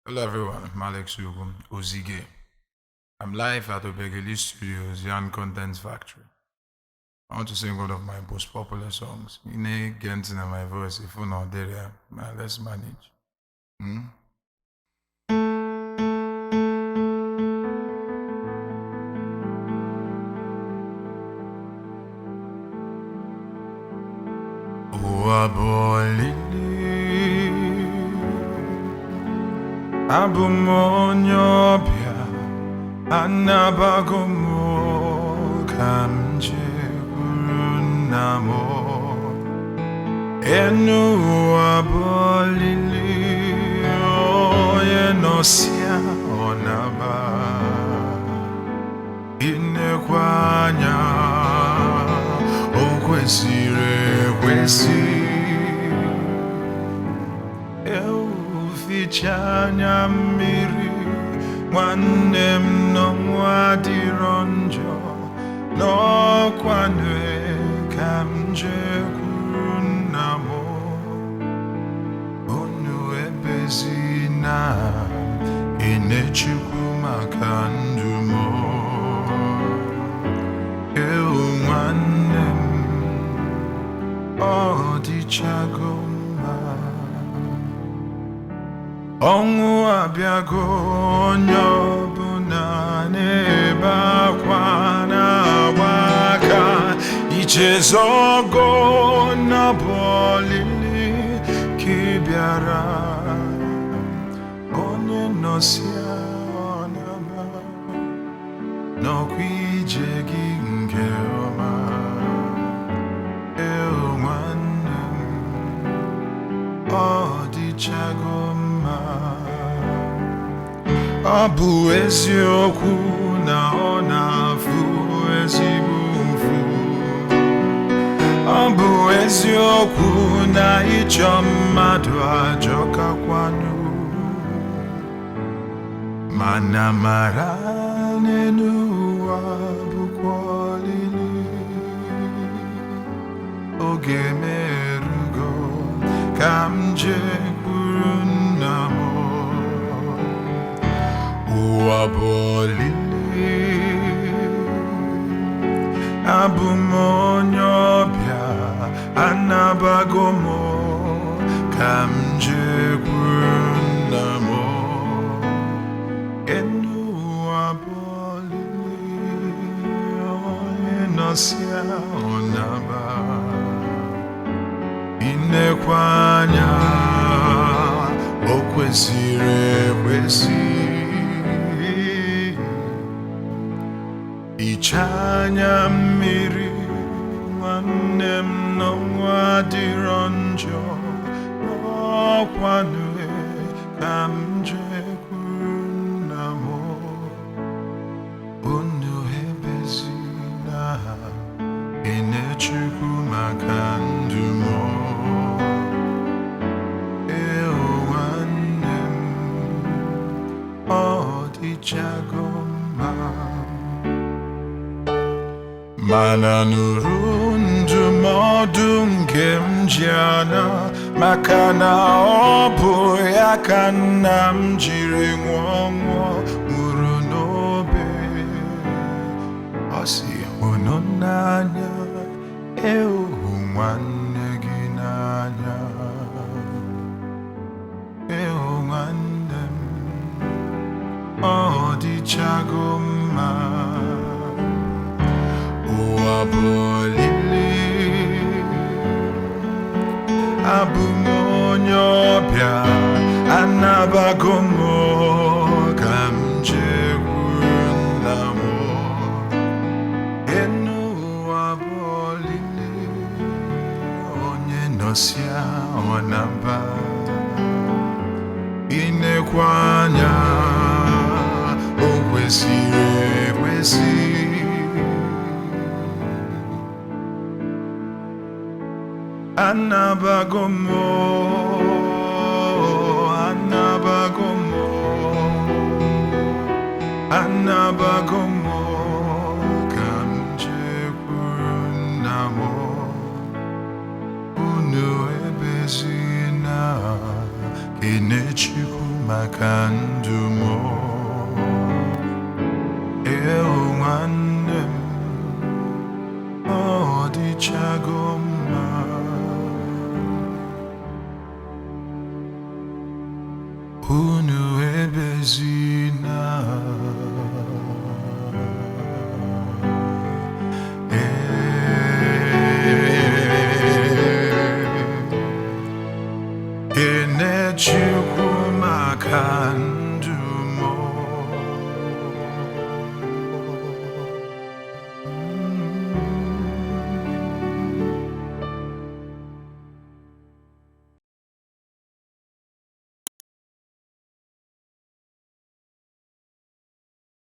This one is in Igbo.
Hello everyone, I'm Alex Ugwu Ozige. I'm live at Obiageli Studios, Yarn Content Factory. I want to sing one of my most popular songs. You know, getting my voice, if you're not there, man, let's manage. Hmm? Ụwa bụ olili, abụ m onye ọbịa, anabago m ka m jekwuru nna m. Enu ụwa bụ olili, onye nọsịa ọ naba. Inekwa anya, o kwesịrị ekwesị. Ewu anya mmiri, nwanne m n'ọnwụ adịrọ njọ, n'ọkwanụ ka m jekwuru nna m. Unu ebezina, Kenechukwu maka ndụ m. Ewu nwanne m, ọ dịchago mma. Ọnwụ abịago, onye ọbụla na-ebe akwa na-agba aka. Ichezogo na bụ olili ka ị bịara. Onye nọsịa ọ naba, nọkwa ije gị nke ọma. Ewu nwanne m, ọ dịchago mma. Ọ bụ eziokwu na ọ na-afụ ezigbo ụfụ. Ọ bụ eziokwu na ịchọ mmadụ ajọkakwanụ. Mana mara n'elu ụwa bụkwa olili. Oge m erugo ka m jekwuru nna m. Ụwa bụ olili, abụ m onye ọbịa, anabago m ka m jekwuru nna m. Enu ụwa bụ olili, onye nọsịa ọ naba. Inekwa anya, o kwesịrị ekwesị. Icha anya mmiri, nwanne m n'ọnwụ adịrọ njọ, n'ọkwanụ ka m jekwuru nna m. Unu ebezina, Kenechukwu maka ndụ m. Ewu nwanne m, ọ dịchago mma. Mana nụrụ ndụmọdụ nke m ji ana, maka na ọ bụ ya ka nna m jiri nwụọ nwụọ nwụrụ n'obe. Ọ sị hụnụ n'anya, ewu nwanne gị n'anya. Ewu nwanne m, ọ dịchago mma. Ụwa bụ olili, abụ m onye ọbịa, anabago m ka m jekwuru nna m. Enu ụwa bụ olili, onye nọsịa ọ naba. Inekwa anya, o kwesịrị ekwesị. Anabago m, anabago m, anabago m ka m jekwuru nna m. Unu ebezina, Kenechukwu maka Maka ndụ m. Ewo nwanne m, ọ dịchago mma. Unu ebezina.